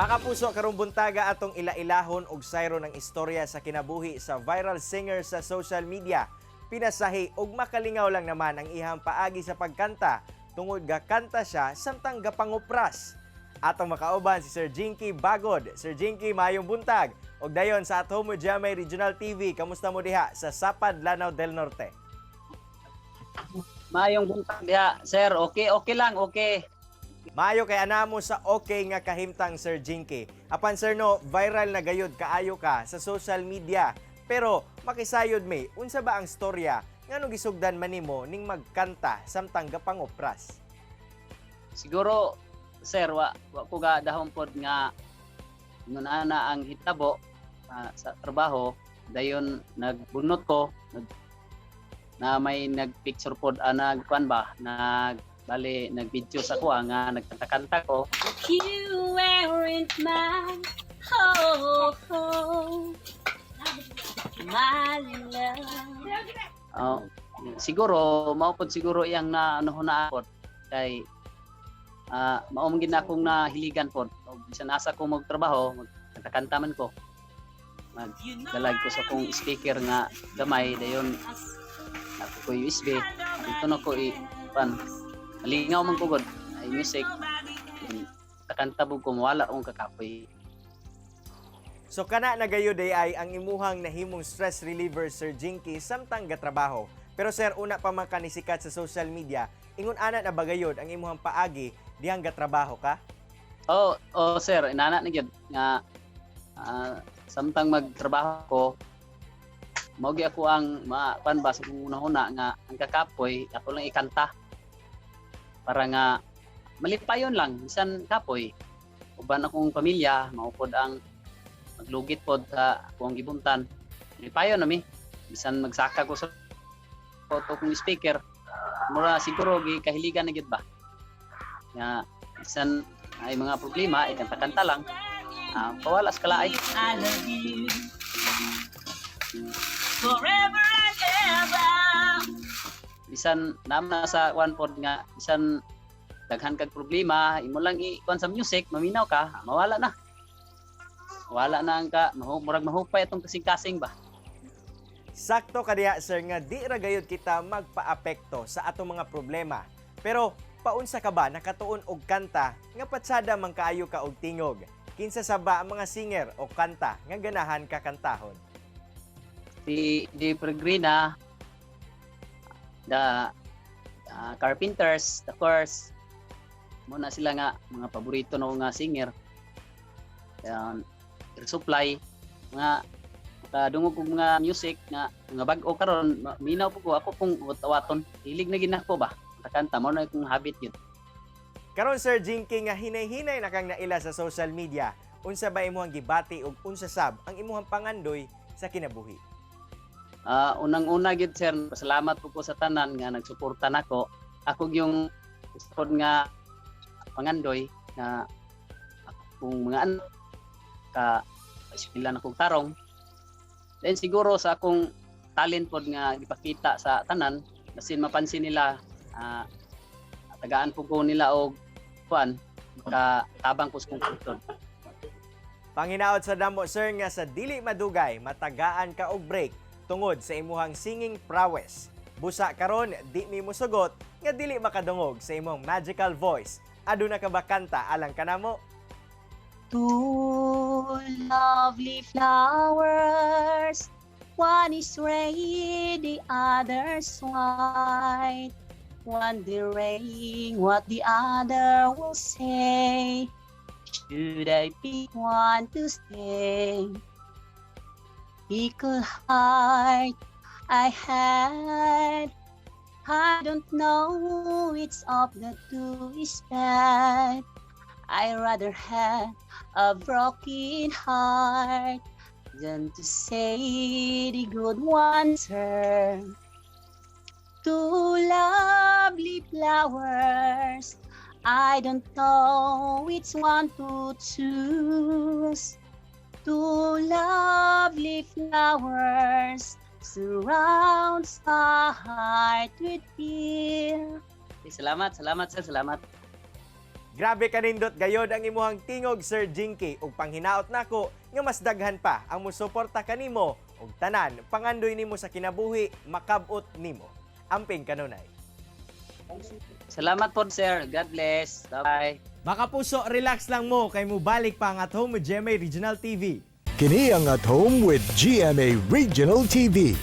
Mga kapuso, karong buntaga atong ila-ilahon og sayron ang istorya sa kinabuhi sa viral singer sa social media. Pinasahi og makalingaw lang naman ang ihang paagi sa pagkanta tungod gakanta siya samtang gapangupras. Atong makauban si Sir Jinky Bagod. Sir Jinky, maayong buntag. Og dayon sa At Home with GMA Regional TV, kamusta mo diha sa Sapad, Lanao del Norte? Maayong buntag diha, sir. Okay, okay lang, okay. Maayo kay anamo sa okay nga kahimtang, Sir Jinky. Apan sir no, viral na gayud kaayo ka sa social media. Pero makisayod may, unsa ba ang storya ngano gisugdan man nimo ning magkanta samtang gapangupras? Siguro, sir, wa ko ga dahom pod nga ingon ana ang hitabo sa trabaho. Dayon nagbunot ko na may nagpicture pod, nagkuan ba, nag bali nag-video sa kuha nga nagkanta-kanta ko. You weren't my oh, my love. Oh, siguro mao pod siguro iyang na ano na pod kay mao man gid na akong nahiligan pod. Og bisan asa ko magtrabaho, magkanta man ko. Magdalag ko sa akong speaker nga gamay, dayon ako ko USB dito na ko i pan malingaw man ko god ay music. Kanta bug ko, wala akong kakapoy. So kana na gayud ay ang imuhang nahimong stress reliever, Sir Jinky, samtang gatrabaho. Pero sir, una pa man ka nisikat sa social media, ingon ana na ba gayud ang imuhang paagi dihang gatrabaho ka? Oh, sir, inana na gyud nga samtang magtrabaho ko, mao gyud ako ang ma kuan ba sa kong una nga ang kakapoy ako lang ikanta para nga malipayon lang bisan kapoy. Uban akong pamilya, mao pod ang maglugit pod sa akong gibuntan. Malipayon nami bisan magsaka ko sa photo kong speaker. Mura siguro gi kahiligan na gyud ba nga bisan ay mga problema, ikanta-kanta lang, pawala sa kalaay. I love you forever and ever. Bisan naman na sa one pod nga bisan daghan kag problema, imo lang i kuan sa music, maminaw ka, mawala na, wala na ang ka murag mahupay atong kasing-kasing ba. Sakto kadiha sir nga di ra gayud kita magpaapekto sa atong mga problema. Pero paunsa ka ba nakatuon og kanta nga patsada man kaayo ka og tingog? Kinsa sa ba ang mga singer o kanta nga ganahan ka kantahon? Si Di Peregrina, the Carpenters, The Course, muna sila nga mga paborito no nga singer. Air Supply, mga kadungog og mga music nga mga bag-o karon, minaw po ko ako pong waton. Hilig na gid nako ba. Kanta mo na akong habit yun. Karon Sir Jinky nga hinay-hinay na kang naila sa social media, unsa ba imong gibati ug unsa sab ang imuhang pangandoy sa kinabuhi? Unang-una gid sir, pasalamat po ko sa tanan nga nagsuporta nako. Ako yung pod nga pangandoy na akong mga anak ka eskwela na kong tarong. Then siguro sa akong talent pod nga gipakita sa tanan, basin mapansin nila, tagaan po ko nila og kuan tabang ko sa kong putod. Panginaot sa damo sir nga sa dili madugay matagaan ka og break tungod sa imuhang singing prowess. Busa karon di mi musugot nga dili makadungog sa imong magical voice. Aduna ka ba kanta alang kanamo? Two lovely flowers, one is red, the other's white. Wondering what the other will say. Should I pick one to stay? Fickle heart I had. I don't know which of the two is bad. I rather have a broken heart than to say the good one's hurt. Two lovely flowers, I don't know which one to choose. Two lovely flowers surrounds my heart with fear. Okay, salamat, salamat sir, salamat. Grabe kanindot gayod ang imuhang tingog, Sir Jinky, ug panghinaot nako nga mas daghan pa ang musuporta kanimo ug tanan pangandoy nimo sa kinabuhi makab-ot nimo. Amping kanunay. Salamat po, sir. God bless. Bye. Mga kapuso, relax lang mo kay mubalik pa ang At Home with GMA Regional TV. Kini ang At Home with GMA Regional TV.